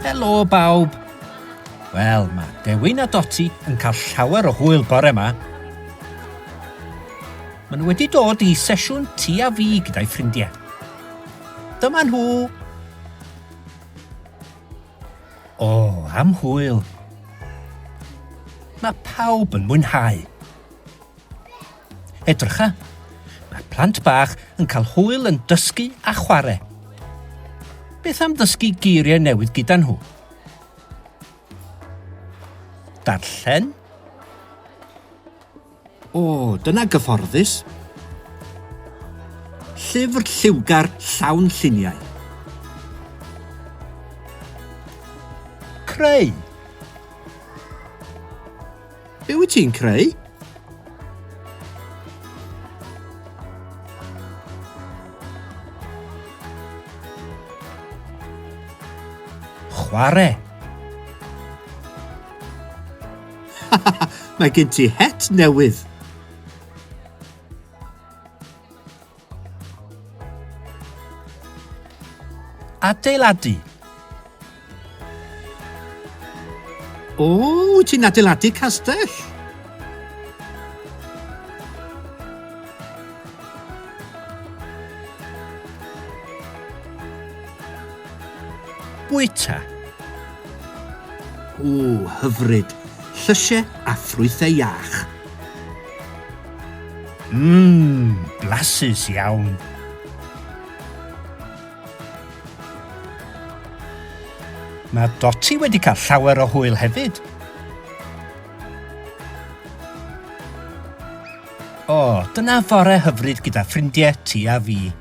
Helo bawb! Wel, mae Dewin a Doti yn cael llawer o hwyl bore yma. Maen nhw wedi dod i sesiwn ti a fi gyda'i ffrindiau. Dyma nhw! O, am hwyl! Mae pawb yn mwynhau. Edrycha, mae'r plant bach yn cael hwyl yn dysgu a chwarae. Beth am ddysgu geiriau newydd gyda nhw? Darllen. O, dyna gyfforddus. Llyfr lliwgar llawn lluniau. Creu. Be wyt ti'n creu? Chwarae. Mae gen ti het newydd. Adeiladu. O, wyt ti'n adeiladu castell? Bwyta. O, hyfryd. Llysiau a ffrwythau iach. Mmm, blasus iawn. Mae Dotty wedi cael llawer o hwyl hefyd. O, dyna fore hyfryd gyda ffrindiau ti a fi.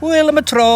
Hwyl am y tro!